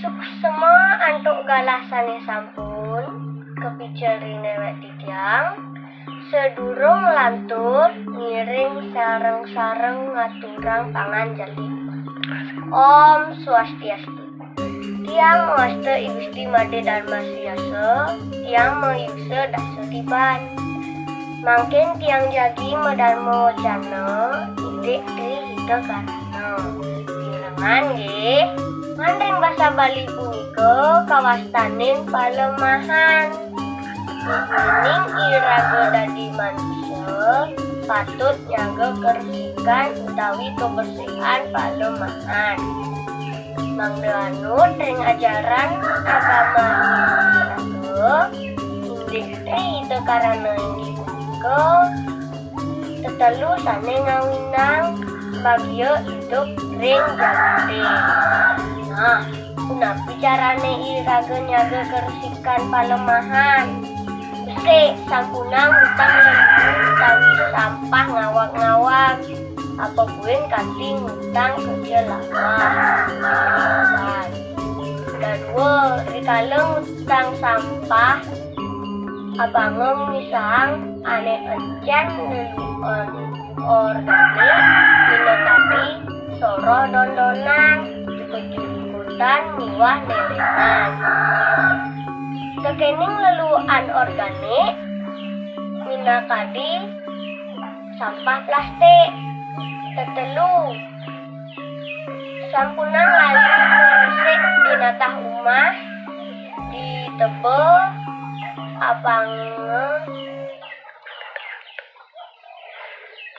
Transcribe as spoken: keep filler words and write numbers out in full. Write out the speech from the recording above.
Suksma antuk galah sané sampun kapica ring déwék titiang, sadurung lantur ngiring sareng-sareng ngaturang panganjali. Om Swastiastu. Tiang mawasta I Gusti Madé Darma Siyasa, tiang mayusa dasa tiban. Mangkin tiang jagi madarma wacana indik Tri Hita Karana. Pirengang nggih, man ring basa Bali punika kawastanin palemahan. Yening iraga dadi manusa, patut nyaga karesikan utawi kabersihan palemahan. Mangda anut ring ajaran agama iraga, indik Tri Hita Karana inggih punika tetelu sané ngawinang bagia idup ring jagaté. Nah, punapi carané iraga nyaga karesikan palemahan? Besik, sampunang ngutang lembu utawi sampah ngawag-ngawag. Apa buin kanti ngutang kerja lamah. Dadua, rikala ngutang sampah, apanga misahang ané encén leluan organik, minakadi soroh dondonan, jukut-jukutan miwah nélénan. Tekéning leluan organik, minakadi sampah plastik. Tetelu, sampunang lali ngresik di natah umah, di teba, apanga